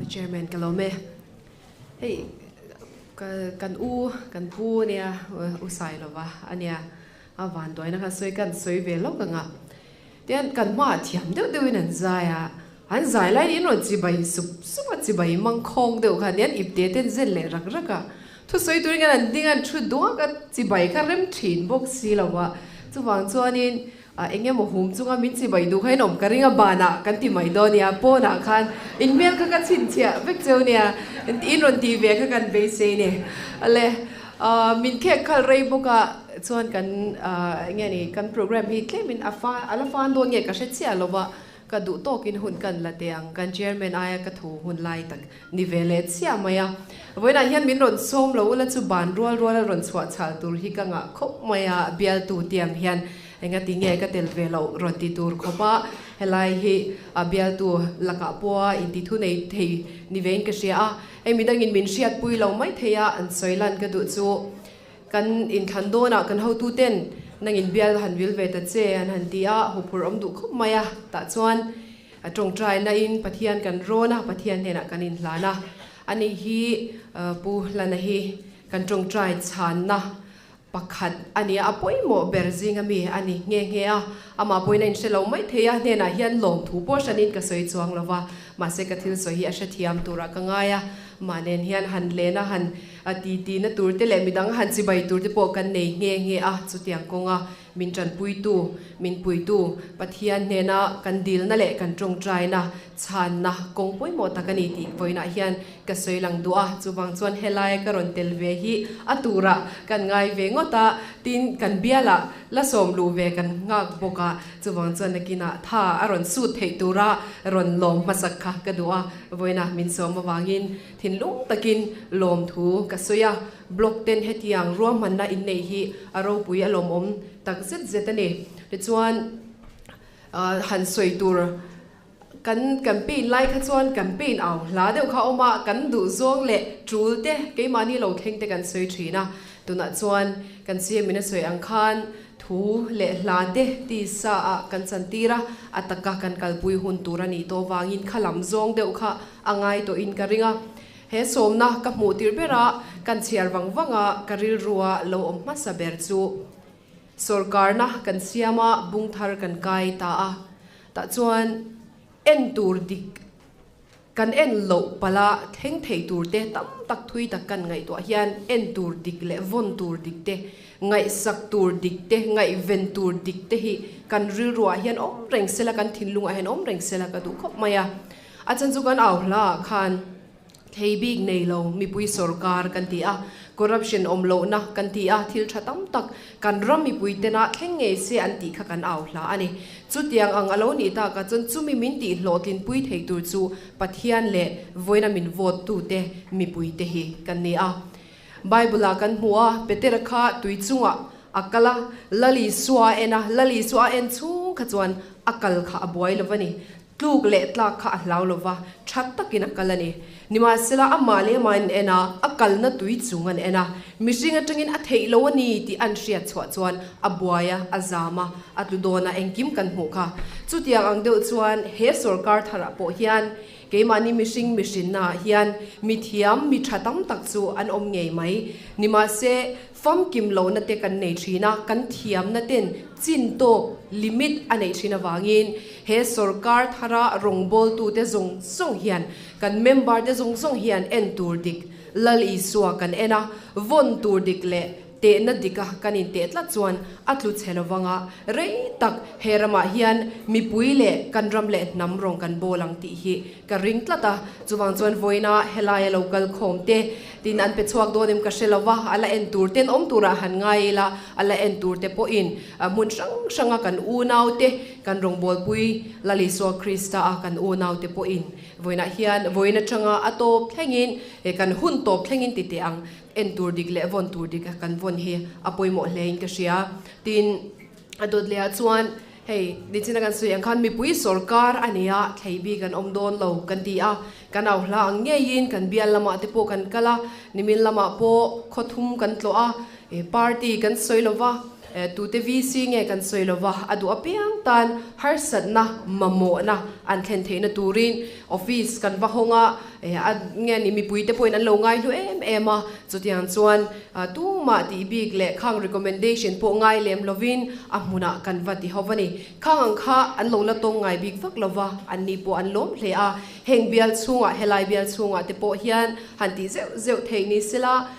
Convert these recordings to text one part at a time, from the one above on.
Chairman ka lawm e. Hei ka kan u kan pu ania u Sailova ania a vanduaina kha sawi kan sawi ve lawk ang a. Tian kan hmaah thiam deuh deuhin an zai a, an zai laiin in rawn chibai sup sup a, chibai mangkhawng deuh kha anian ipte ten zen leh rak rak a. Thusawi turin khan an ding a, an thu duak a, chibai kha rem thin bawk si lo a. Chuvang chuanin A eng emaw hum chunga min chibai duh kha in awm ka ring a, banah kan ti mai dawn nia, pawnah khan in hmel kha ka chhinchhiah vek cheu nia, in rawn tih ve kha kan beisei ni. Ale, min khek khalh rei bawk a, chuan kan eng nge ni, kan program hi tlemin a fa a la fan dawn nge ka hre chiah lo va, ka duh tawkin hun kan la teh ang, kan chairman aia ka thu hun lai tak ni ve leh chiah mai a. Vawiinah hian min rawn sawm lo ula chu ban rual ruala rawn chhuah chhal tur hi ka ngah khawp mai a, bialtu tiang hian Engati nge ka tel ve loh rawn ti tur khawp a, helai hi a bialtu lakah pawha inti thu nei thei ni vein ka hria a, hei midangin min hriatpui lo mai thei a, an sawi lan ka duh chu kan inthlan dawnah kan hotuten nangin bial han vil ve ta che an han ti a, huphurh awm duh khawp mai a, tah chuan a tawngtaina in Pathian kan rawn a, Pathian hnenah kan inhlan a, ani hi Pu Hlana hi kan tawngtai chhanna Pakhat a nia, a pawimawh ber zinga mi a ni nghe nghe a, amah pawhin a inhre lo mai thei a, hnenah hian lawmthu pawh hranin ka sawi chuang lo va, mahse ka thil sawi hi a hrethiam turah ka ngai a, mah nen hian han len a, han ti ti na tur te leh midang han chibai tur te pawh kan nei nghe nghe a, chutiang kawnga min tanpuitu, min puitu Pathian hnena kan dilna leh kan tawngtaina chhanna kawng pawimawh tak a ni tih vawiinah hian Ka sawi lang duh a, chuvang chuan helai ka rawn tel ve hi a turah kan ngai ve ngawt a, tin kan bialah la sawm luh ve kan nghak bawk a, chuvang chuan nakinah tha a rawn sut theih tura rawn lawm hmasak kha ka duh a, vawiinah min sawm avangin thinlung takin lawmthu ka sawi a, blog ten hetiang ruahmanna inneih hi a ropui a lawmawm tak zet zet a ni. Tichuan han sawi tur. Kan campaign lai kha chuan campaign au hla deuh kha a awm a, kan duh zawng leh tul te keimahni lo thleng te kan sawi thin a. Tunah chuan kan CM in a sawi ang khan thu leh hla te tisa ah kan chantir a, a taka kan kalpui hun tur a nih tawh vangin kha lam zawng deuh kha a ngai tawhin ka ring a. He sawmna ka hmuh tirh bera kan chhiar vang vanga ka rilrua lo awm hmasa ber chu Sorkarna kan siam a, bung thar kan kai ta a. Tah chuan en tur dik kan en loh palh a, thleng thei tur te tam tak thui tak kan ngaihtuah hian en tur dik leh vawn tur dik te, ngaihsak tur dik te, ngaihven tur dik te hi kan rilruah hian awm reng sela, kan thinlungah hian awm reng sela ka duh khawp mai a. A chan chu kan au hlaah khan. Thei bik nei lo mipui sorkar kan ti a, corruption awm lohna kan ti a, thil tha tam tak kan ram mipui tena thleng ngei se an tih kha kan au hla a ni. Chutiang ang a lo nih takah chuan chumi min tih hlawhtlinpui thei tur chu Pathian leh vawiina min vote tute mipui te hi kan ni a. Bible ah kan hmu a, Petera kha tui chungah a kal a, Lal Isua a en a, Lal Isua a en chhung kha chuan a kal kha a buai lo va ni. Tluk leh tlak kha a hlau lo va, tha takin a kal a ni. Nimahsela, amah leh amah an en a, a kalna tui chung an en a. Mihring atangin a theih lo a ni tih an hriat chhuah chuan a buai a, a zam a, a tlu dawn a, engkim kan hmuh kha. Chutiang ang deuh chuan he sorkar tharah pawh hian keimahni mihring mihrinnaah hian mithiam, mi tha tam tak chu an awm ngei mai. Nimahse, Famkim lohna te kan nei thin a, kan thiamna ten chin tawk, limit, a neih thin avangin he sorkar thara rawngbawltute zawng zawng hian, kan member te zawng zawng hian en tur dik Lal Isua kan en a, vawn tur dik leh tehna dika kan inteh tlat chuan a tlu chhe lovang a, rei tak he ramah hian mipui leh kan ram leh hnam rawng kan bawl ang tih hi ka ring tlat a, chuvang chuan vawiina helaia lo kal khawm te Tin, an pe chhuak dawn em ka hre lo va, a la en tur ten awm turah han ngai ila, a la en tur te pawhin hmun hrang hranga kan unaute, kan rawngbawlpui Lal Isua Krista a kan unaute pawhin vawiinah hian vawiin atanga a tawp thlengin, he kan hun tawp thlengin ti teh ang, en tur dik leh vawn tur dik kan vawn hi a pawimawh hlein ka hria. Tin, a dawt lehah chuan Hei, nichina kan sawi ang khan mipui sorkar a nia, thlei bik an awm dawn lo kan ti a, kan au hla ang ngeiin kan bial lamah te pawh kan kal a, nimin lamah pawh khaw thum kan tlawh a, party kan sawi lo va, Tute VC nge kan sawi lova, a duh apiang tan harsatna, mamawhna an thlen theihna turin office kan va hawng a, a nge ni mipuite pawhin an lo ngaihlu em em a, chutiang chuan tumah tih bik leh khang recommendation pawh ngai lem lovin a hmunah kan va ti ho a ni. Khang ang kha an lo la tawng ngai bik vak lova, anni pawh an lawm hle a, heng bial chhungah helai bial chhungah te pawh hian han tih zeuh zeuh theih ni sela,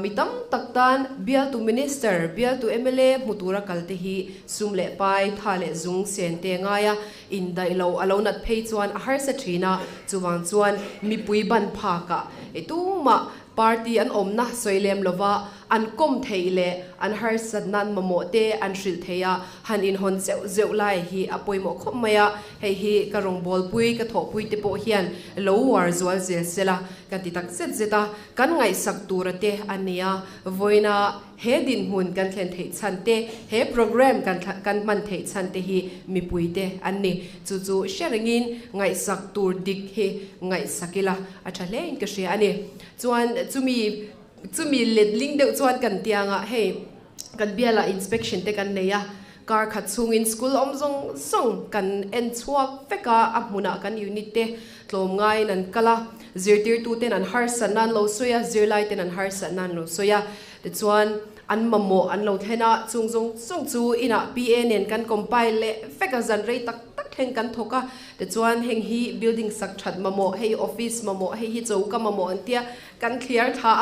Mi tam tak tan bialtu Minister, bialtu mla hmu tura kal te hi sum leh pai, tha leh zung sen te ngaia indaih lo a lo nat phei chuan a harsa thin a, chuvang chuan mipui ban phakah tumah party an awmna sawi lem lova an kawm theih leh an harsat nan mamawh te an hrilh theih a, han inhawn zeuh zeuh lai hi a pawimawh khawp mai a, hei hi ka rawngbawlpui, ka thawhpui te pawh hian lo uar zual zel sela ka ti tak zet zet a. Kan ngaihsak tura te a nia, vawiina he dinhmun kan thlen theih chhan te, he programme kan kan hman theih chhan te hi mipui te an ni. Chu chu hre rengin ngaihsak tur dik hi ngaihsak ila a tha hle in ka hria a ni. Chuan chumi chumi letling deuh chuan kan tiangah hei kan bialah inspection te kan nei a, kar khat chhungin school awm zawng zawng kan en chhuak vek a, a hmunah kan unit te Tlawmngaiin an kal a, zirtirtuten an harsatna an lo sawi a, zirlaiten an harsatna an lo sawi a. Tichuan, an mamawh an lo thlen a, chung zawng zawng chu inah PA nen kan compile leh vek a, zan rei tak tak thleng kan thawk a. Tichuan, heng hi building sak that mamawh, hei office mamawh, hei hi choka mamawh an tia kan thliar thla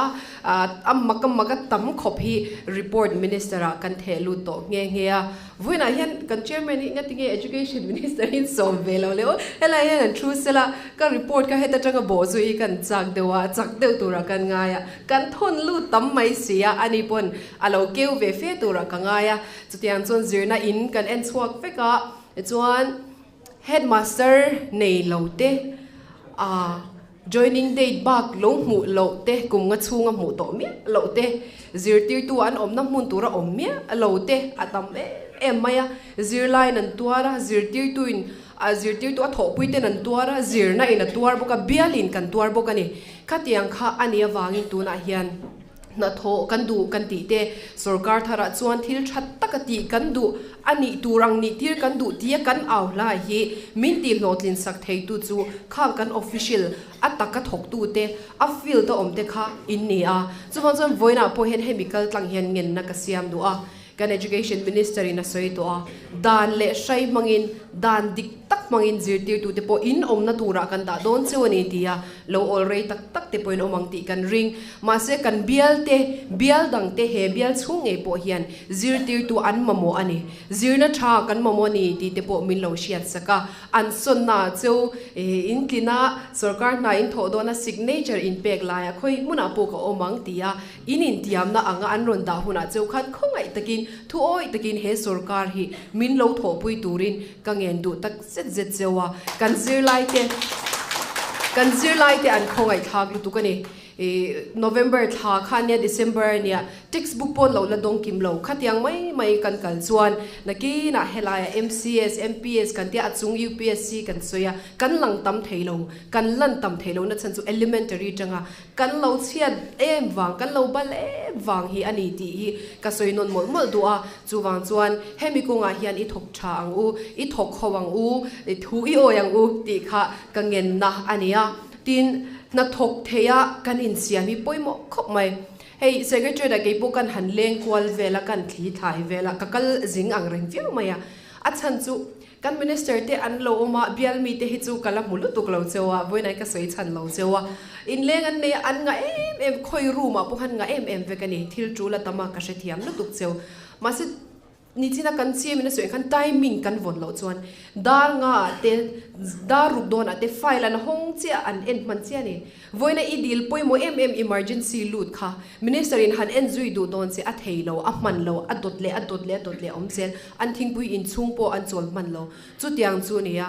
a, a mak a mak a tam khawp hi report minister ah kan theh lut tawh nghe nghe a. Vawiinah hian kan chairman hi engati nge education minister hi sawm ve lo le aw, helai hian an thu sela ka report kha heta tanga bawh chu i kan chak deuh a, chak deuh turah kan ngai a, kan thawn lut tam mai si a, ani pawn a lo keu ve fe turah ka ngai a, chutiang chuan zirna in kan en chhuak vek a, tichuan headmaster nei lo te ah. Joining date bak lo hmuh loh te, kum nga chhunga hmuh tawh miah loh te, zirtirtu an awmna hmun tura awm miah lo te a tam em em mai a. Zirlaiin an tuar a, zirtirtuin a zirtirtu a thawhpuiten an tuar a, zirna in a tuar bawk a, bialin kan tuar bawk a ni. Khatiang kha a nih avangin tunah hian hnathawh kan duh kan tih te, sorkar tharah chuan thil tha taka tih kan duh a nih tur ang nih tir kan duh tia kan au hlai hi min tih hlawhtlin sak theitu chu khang kan official a taka thawktu te, a field a awm te kha in ni a. Chuvang chuan vawiinah pawh hian hemi kaltlang hian ngenna ka siam duh a. Kan Education Minister in a sawi tawh a, dan leh hrai hmangin, dan dik tak hmangin zirtirtute pawh in awmna turah kan dah dawn cheu a ni ti a, lo awl rei tak tak te pawhin awm ang tih kan ring. Mahse kan bial te, bial dang te he bial chhung ngei pawh hian zirtirtu an mamawh a ni. Zirna tha kan mamawh a ni tih te pawh min lo hriat sak a, an sawnna cheu in tlina sorkar hna in thawh dawna signature in pek laia khawi hmunah pawh ka awm ang ti a, In intiamna anga an rawn dah hunah cheu khan khawngaih takin, thuawi takin he sorkar hi min lo thawhpui turin ka ngen duh tak zet zet cheu a. Kan zirlaite, kan zirlaite an khawngaih thlak lutuk a ni. November thla kha ania, December ania, textbook pawn lo la dawng kim lo. Khatiang mai mai kan kal chuan nakinah helaiah MCS, MPS kan tia a chung UPSC kan sawi a, kan lang tam thei lo. Kan lan tam thei lo nachhan chu elementary tanga Kan lo chhiat em vang, kan lo bal em vang hi a ni tih hi ka sawi nawn mawlh mawlh duh a. Chuvang chuan hemi kawngah hian i thawk tha ang u, i thawk ho ang u, i thu i awi ang u tih kha ka ngenna a ni a. Tin, hnathawk theia kan insiam hi pawimawh khawp mai. Hei Secretariat ah keipawh kan han leng kual vel a, kan thli thlai vel a, ka kal zing ang reng viau mai a. A chhan chu Kan Minister te an lo awm a, bial mite hi chu ka la hmu lutuk lo cheu a, vawiinah ka sawi chhan lo cheu a. Inleng an nei a, an ngah em em, khawi room ah pawh an ngah em em vek a ni, thil tul a tam a, ka hrethiam lutuk cheu. Mahse, nichina kan chiam in a sawi khan timing kan vawn loh chuan dar nga ah te, dar ruk dawn ah te file an hawng chiah, an en hman chiah a ni. Vawiina i dil pawimawh em em emergency lut kha Minister in han en zui duh dawn che a thei lo, a hman lo, a dawt leh a dawt leh a dawt leh a awm zel, an thingpui inchhung pawh an chawl hman lo. Chutiang chu a ni a,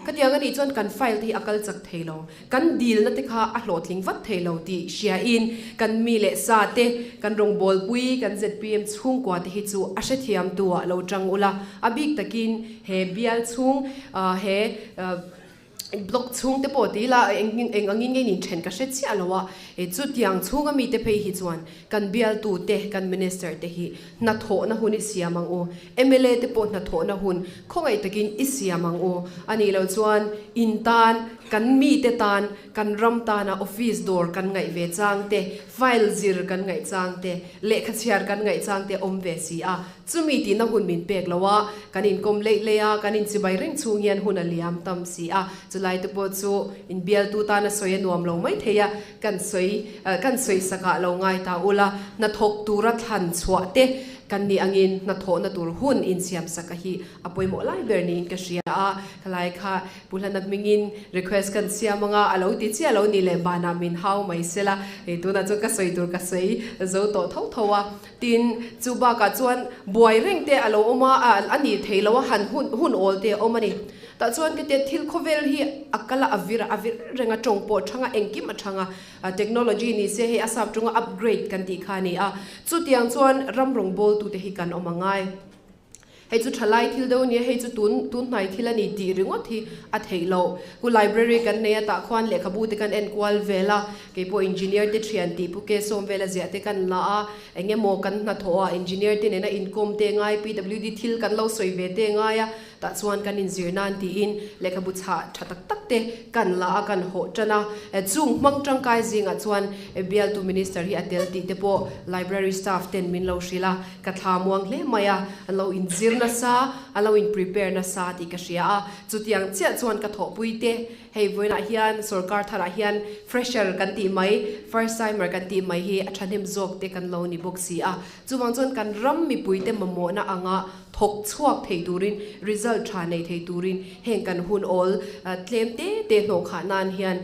khatiang a nih chuan kan file te hi a kal chak thei lo, kan dilna te kha a hlawhtling vat thei lo tih hriain kan mi leh sa te, kan rawngbawlpui, kan zpm chhungkua te hi chu a hrethiam tu ah lo tang ula, a bik takin he bial chhung he. Block chhung te pawh ti ila eng eng angin nge in then ka hre chiah lo a, e chutiang chhunga mite phei hi chuan kan bialtu te kan minister te hi hnathawhna hun i siam ang u, mla te pawh hnathawhna hun khawngaih takin i siam ang u, a nih loh chuan in tan kan mite tan kan ram tana office dawr kan ngaih ve chang te, file zir kan ngaih chang te, lehkha chhiar kan ngaih chang te awm ve si a. Chumi tihna hun min pek lo a, kan inkawm leih leih a, kan inchibai reng chhung hian hun a liam tam si a, chulai te pawh chu inbialtu tana sawi a nuam lo mai thei a, kan sawi kan sawi sakah lo ngai ta ula, hnathawk tura thlan chhuah te kan nih angin hnathawhna tur hun insiam sak a hi a pawimawh lai ber niin ka hria a, khalai kha Pu Hlana hmingin request kan siam anga a lo ti chiah lo ni leh banah min hau mai sela, hei tunah chuan ka sawi tur ka sawi zo tawh tho tho a. Tin, chu bakah chuan buai reng te a lo awm a, a nih theih loh a, han hun hun awl te a awm a ni. Tah chuan ka tia thil khawvel hi a kal a, a vir a, a vir reng a, tawng pawh a thang a, engkim a thang a, technology ni se hei a sap tawnga upgrade kan tih kha a ni a. Chutiang chuan ram rawngbawltute hi kan awm a ngai. Hei chu thalai thil deuh a nia, hei chu tun tun hnai thil a ni tih ringawt hi a theih loh. Ku library kan nei a, tah khuan lehkhabu te kan en kual vel a, keipawh engineer te thian tih pu ke sawm vela ziah te kan la a, eng emaw kan hnathawh a engineer te nena inkawm te ngai, PWD thil kan lo sawi ve te ngai a, tah chuan kan inzir nan tiin lehkhabu chhah tha tak tak te kan la a, kan hawh tan a. Chung hmang tangkai zingah chuan bialtu minister hi a tel tih te pawh library staff ten min lo hrilh a. Ka thla muang hle mai a, a lo inzir nasa, a lo in prepare nasa tih ka hria a, chutiang chiah chuan ka thawhpui te, hei vawiinah hian sorkar tharah hian fresher kan tih mai, first timer kan tih mai hi a thahnem zawk te kan lo ni bawk si a, chuvang chuan kan ram mipui te mamawhna anga thawk chhuak thei turin, result tha nei thei turin heng kan hun awl tlem te te hnawh khah nan hian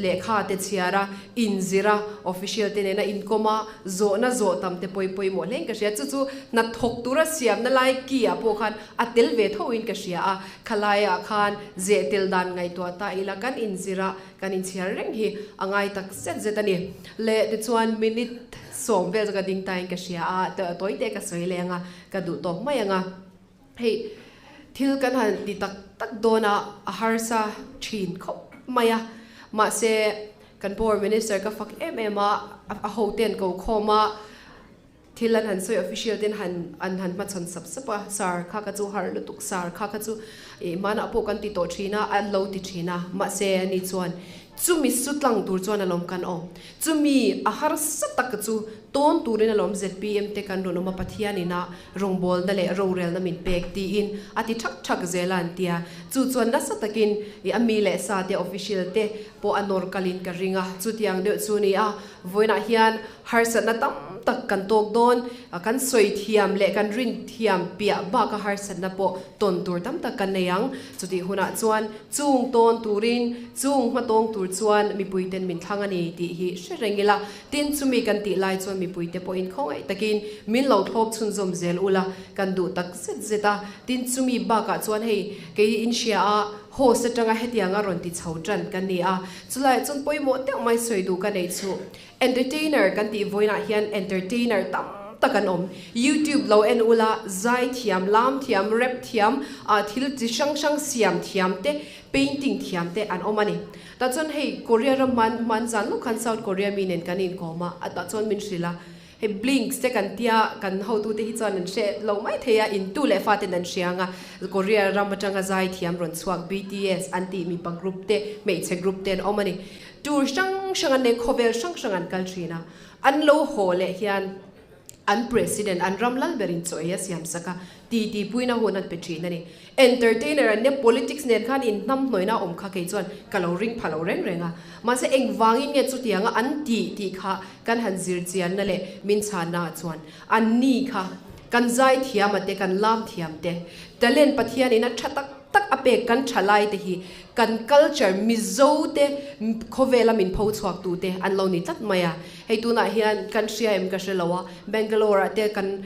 lehkha te chhiar a, inzir a, official te nena inkawm a, Zawhna zawh tam te pawi pawimawh hlein ka hria. Chu chu hnathawk tura siamna lai ki ah pawh khan a tel ve tho in ka hria a. Khalai ah khan zeh tel dan ngaihtuah ta ila kan inzir a, kan inchhiar reng hi a ngai tak zet zet a ni. Le tichuan minute sawm vel chu ka ding ta in ka hria a, tawi te ka sawi leng a, ka duh tawk mai ang a. Hei thil kan han ti tak tak dawn a, a harsa thin khawp mai a. Mahse kan power minister ka fak em em a, a hoten ko khawm a, thil an han sawi official ten han an han hmachhawn sap sap a, sir kha kha chu har lutuk, sir kha kha chu ih hmanah pawh kan ti tawh thin a, an lo ti thin a. Mahse ani chuan chumi su tlang tur chuan alawm kan awm. Chumi a harsa tak chu tawn turin alawm zpm te kan rawn awm a, Pathian ina rawngbawlna leh rorelna min pek tiin a ti thak thak zel a an tia. Chu chuan nasa takin i a mi leh sa te official te pawh a nawr kalin ka ring a, chutiang deuh chu ni a. Vawiinah hian harsatna tam tak kan tawk dawn, kan sawi thiam leh kan rin thiam piah baka harsatna pawh tawn tur tam tak kan nei ang. Chutih hunah chuan Chung tawn turin, chung hma tawng tur chuan mipuiten min thlang a ni tih hi hre reng ila. Tin, chumi kan tih lai chuan mipuite pawhin khawngaih takin min lo thlawp chhunzawm zel ula kan duh tak zet zet a. Tin, chumi bakah chuan hei kei in hria a, host atanga hetianga rawn ti chho tan kan ni a. Chulaiah chuan pawimawh deuh mai sawi duh ka neih chu Entertainer kan tih vawiinah hian entertainer tam tak an awm. YouTube lo en ula, zai thiam, lam thiam, rap thiam, ah thil chi hrang hrang siam thiam te, painting thiam te an awm a ni. Tah chuan hei Korea ram hman hman zan lawk khan South Korea mi nen kan inkawm a, a tah chuan min hrilh a, hei Blinks te kan tia kan hotute hi chuan an hre lo mai thei a, intu leh faten an hria ang a, Korea ram atanga zai thiam rawn chhuak BTS an tih mipa group te, hmeichhe group te an awm a ni. Tour hrang hrang an nei, khawvel hrang hrang an kal thin a, an lo haw leh hian an president, an ram lal berin chaw ei a siam sak a, titi puina hun an pe thin a ni. Entertainer an nia, politics nen khan inhnamhnawihna a awm kha kei chuan ka lo ring pha lo reng reng a. Mahse engvangin nge chutianga an tih tih kha kan han zir chianna leh min chhanna ah chuan an ni kha kan zai thiam a te, kan lam thiam te, talent Pathianin a tha tak tak a pek kan thalai te hi Kan culture Mizo te khawvela min pho chhuak tu te an lo ni tlat mai a. Hei tunah hian kan hria em ka hre lo a, Bangalore ah te kan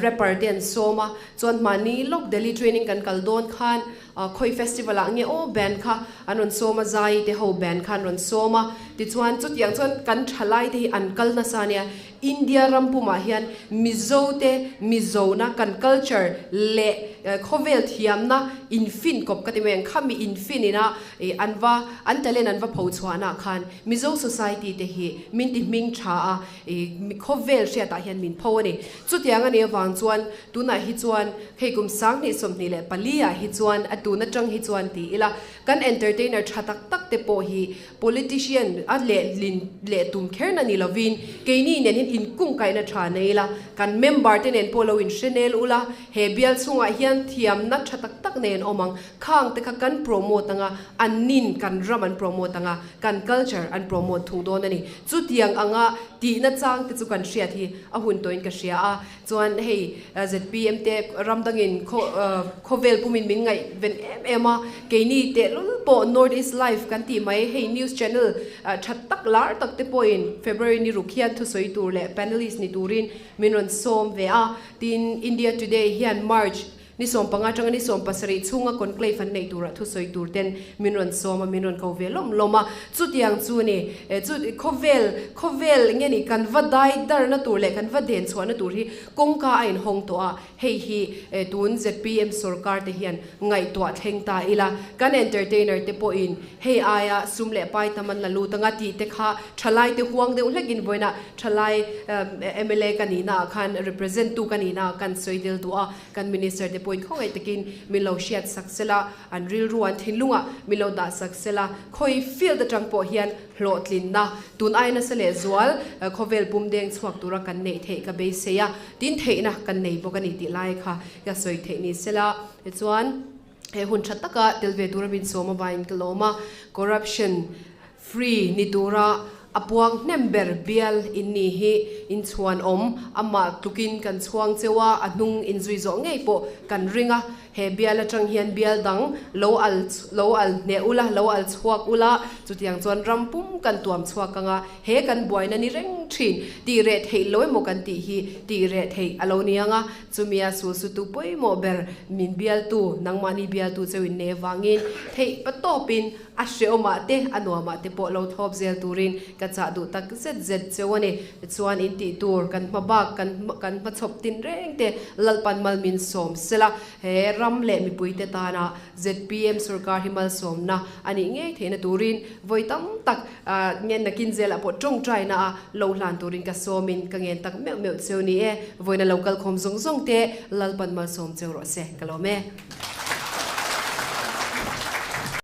rapper te an sawm a, chuan mahni lawk Delhi training kan kal dawn khan khawi festival ah nge aw band kha an rawn sawm a, Zai te ho band kha an rawn sawm a, tichuan chutiang chuan kan thalai te hi an kal nasa ania. India ram pumah hian Mizo te Mizona kan culture leh khawvel thiamna infin kawp ka ti mai ang, khami infin ina. tuna ih an va an talent an va pho chhuahna ah khan Mizo society te hi min ti hming tha a, ih khawvel hriatah hian min pho a ni. Chutiang a nih avang chuan tunah hi chuan hei kum 2024 ah hi chuan a tun atang hi chuan ti ila kan entertainer tha tak tak te pawh hi Politician a lehlin leh tum kherna ni lovin keini nen hian inkungkaihna tha nei ila, kan member te nen pawh lo inhre nel ula, he bial chhungah hian thiamna tha tak tak nen awm ang, khang te kha kan promote anga, an nin kan ram an promote anga, kan culture an promote thung dawn a ni. Chutiang anga tihna chang te chu kan hriat hi a hun tawhin ka hria a, Chuan hei zpm te ram dangin khawvel pumin min ngaihven em em a, keini tehlul pawh North East Live kan tih mai hei news channel tha tak lar tak te pawhin February ni ruk hian thusawi tur leh panelist ni turin min rawn sawm ve a, tin India Today hian March Ni 15 atanga ni 17 chhunga conclave an neih turah thusawi tur ten min rawn sawm a, min rawn ko ve lawm lawm a. Chutiang chu ni, chu khawvel, khawvel nge ni kan va dai darna tur leh kan va den chhuahna tur hi kawngka a inhawng tawh a, hei hi tun zpm sorkar te hian ngaihtuah thleng ta ila, kan entertainer te pawhin hei aia sum leh pai tam an la lut anga tih te kha thalai te huang deuh hlekin vawiinah thalai mla ka nihna ah khan represent tu ka nihna ah kan sawi del duh a. Kan Minister te pawhin khawngaih takin min lo hriat sak sela, an rilru an thinlungah min lo dah sak sela, khawi field atang pawh hian hlawhtlinna tun ai nasa leh zual khawvel pum deng chhuak tura kan neih theih ka beisei a, tin theihna kan nei bawk a ni tih lai kha ka sawi theih ni sela. Tichuan he hun tha taka tel ve tura min sawm avangin ka lawm a, corruption free ni tura a puang hnem ber bial in ni hi in chhuan awm, amah tlukin kan chhuang cheu a, a hnung in zui zawh ngei pawh kan ring a, he bial atang hian bial dang lo al lo al hneh ula, lo al chhuak ula, chutiang chuan ram pum kan tuam chhuak ang a, he kan buaina ni reng thin, tih reh theih lo emaw kan tih hi tih reh theih a lo ni ang a, chumia sulsutu pawimawh ber min bialtu, nangmahni bialtu cheu in nei avangin theih patawpin A hreawmah te, a nuamah te pawh lo thlawp zel turin ka chah duh tak zet zet cheu a ni. Tichuan, in tih tur kan hma bak, kan kan hmachhawp tin reng te Lalpan mal min sawm sela, he ram leh mipuite tana zpm sorkar hi malsawmna a nih ngei theihna turin vawi tam tak ngen nakin zelah pawh tawngtaina a lo hlan turin ka sawmin ka ngen tak meuh meuh cheu ni e. Vawiina lo kalkhawm zawng zawng te Lalpan malsawm cheu rawh se, ka lawm e.